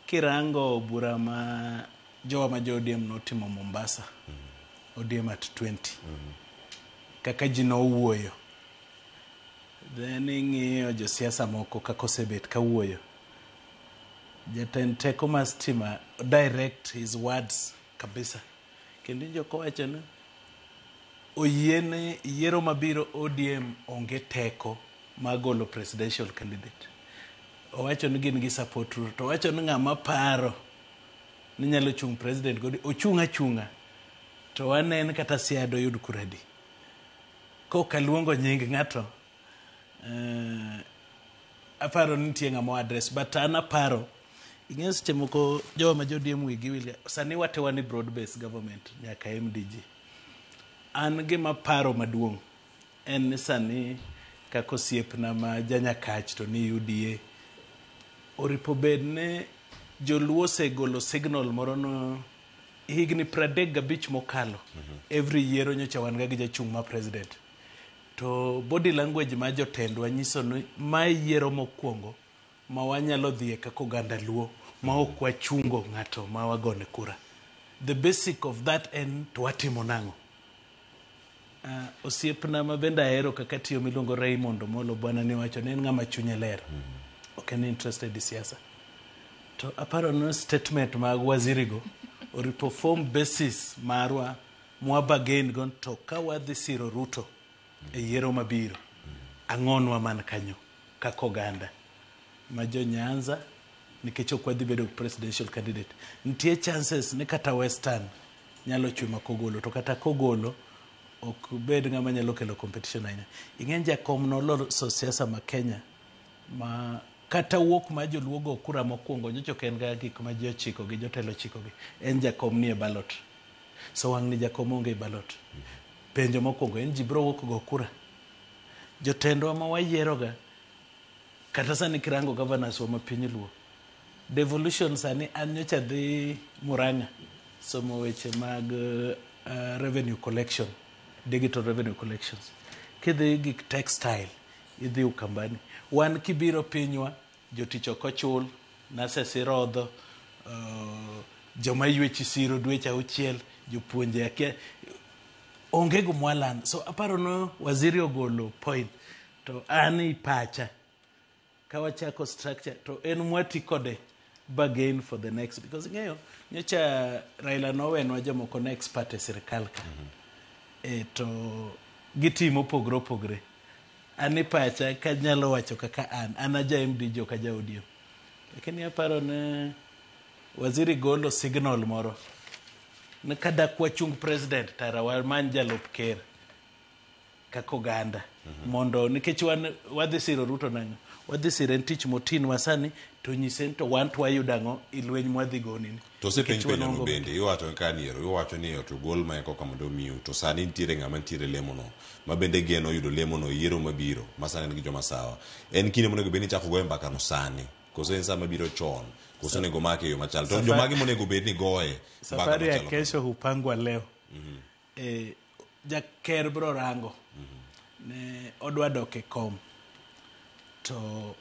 Kirango bura ma jowa ma jo ODM notimo Mombasa, ODM at 20, kaka ji nowuoyo, then ing'iyo josiasa moko kaka osebet kawuoyo. Jatend teko mar stima direct his words kabisa. Kendo iwinjo kowacho ni oyiene yiero mabiro ODM onge teko mar golo presidential candidate. Owacho ni gin gi support Ruto. To owacho ni ng'ama paro ni nyalo chung' president godi ochung' achung'a to wanen kata Siaya doyud kura adi. Kok aluongo nying ng'ato, aparo ni nitie ng'ama o address but an aparo ing'eyo seche moko jowa ma jo ODM wigi wil ga sani wate wan e broad based government nyaka MDG. An gima paro maduong' en ni sani kaka osiepna ma janyakach to ni UDA oripo bed ni joluo osegolo signal moro no higni 35 mokalo every yiero nyocha wan ga gi jachung' ma president to body language ma jotendwa nyiso ni mae yiero mokwongo ma wanyalo dhiye kaka oganda luo ma ok wachungo ng'ato ma wagone kura. The basic of that en to watimo nang'o? Osiepna ma bende ahero kaka tiyo miluongo Raymond Omolo bwana ni wacho ni en ng'ama chunye ler. Ok en interested e siasa. To aparo ni statement mag waziri go oripo form basis marwa mwa bargain go to ka wadhi siro Ruto e yiero mabiro ang'onwa man kanyo kaka oganda ma jo Nyanza nikech ok wadhi bedo presidential candidate. Nitie chances ni kata Western nyalo chwe kogolo to kata kogolo ok bed ng'ama nyalo kelo competition ahinya. Ing'e jakom noloso siasa ma Kenya ma kata wuok ma joluo go kura mokwongo nyocha ok en ga gik ma ji ochiko gi jotelo ochiko gi en jakom nie ballot. So wang' ni jakom onge e ballot. Penjo mokwongo en ji biro wuok go kura. Jotendwa ma wayieroga kata sani kirango governors wa ma piny luo devolution sani an nyocha dhi Murang'a somo weche mag revenue collection digital revenue collections kidhi gik textile idhi Ukambani wan kibiro pinywa jotich ok ochul nurses irodho joma ywech isiro dweche auchiel jopuonje akia onge gumwaland so aparo ni waziri ogolo point to an i pacha ka wachako structure to en mwati kode bargain for the next because ing'eyo nyocha Raila nowenwa jomoko ne expert e sirikal ka e, to gitimo opogore opogore an i pacha kanyalo wacho kaka an an aja MDG ok aja ODM lakini aparo ni waziri golo signal moro ni kadak wachung president tara wamany jalup ker kaka oganda mondo nikech wan wadhi siro Ruto nang'o wadhi sire en tich motinwa sani to nyise ni to wan to wayudo ang'o i lweny mwadhi goni ni To osepenj Nikech wan penjono onge bende iwacho ka niero iwacho ni to gol ma koka mondo omiu to sani nitiere ng'ama nitiere lemono ma bende geno yudo lemono e yiero mabiro ma sani en gi joma sawa en kinde monego bed ni ichako goye mbakano sani koso en saa mabiro chon koso onego make e yo machal to jomage monego bed ni goye mbaka safari ya machalo kesho hupangwa leo e, jaker bro rango ne odwa dok e kom to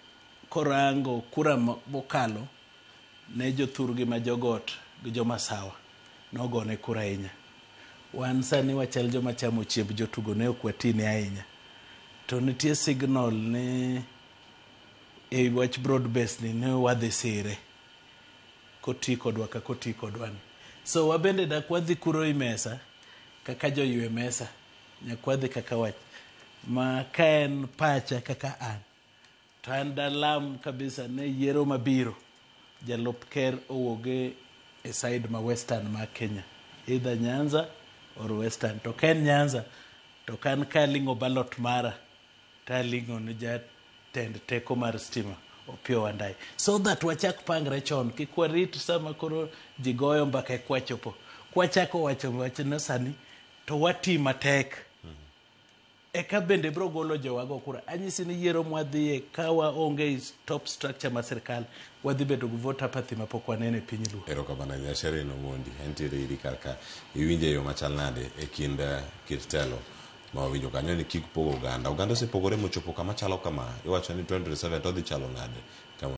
korango kura mokalo ne jothurgi ma jogot gi jomasawa nogone kura ahinya wan sani wachal joma chamo chiemb jotugo ne ok watine ahinya to nitie signal ni e wach broad base ni ne wadhi sire koti kodwa kaka oti kodwa ni so wabende dak wadhi kuro i mesa kaka joywe mesa nyaka wadhi kaka wach ma ka en pacha kaka an to an dalam kabisa ne yiero mabiro jalup ker owuoge e side ma western ma Kenya either Nyanza or western to ka en Nyanza to kan kaling'o ballot mara taling'o ne jatend teko mar stima Opiyo Wandayi so that wachak pangre chon kik warit sama koro ji goyo mbaka e kwachopo kwachako wacho wachno sani to wati matek eka bende bro golo jowago kura anyisi ni yiero mwadhiye ka waonge top structure mar sirikal wadhi bedo gi vote apathy mapok waneno e piny luo Erokamano ahinya Sherin Omondi entiere iri kar ka iwinje e yo machal nade e kind kit telo ma wawinjo kanyo ni kik pog oganda oganda osepogore mochopo kama chalo kama iwacho ni 2027 to odhi chalo nade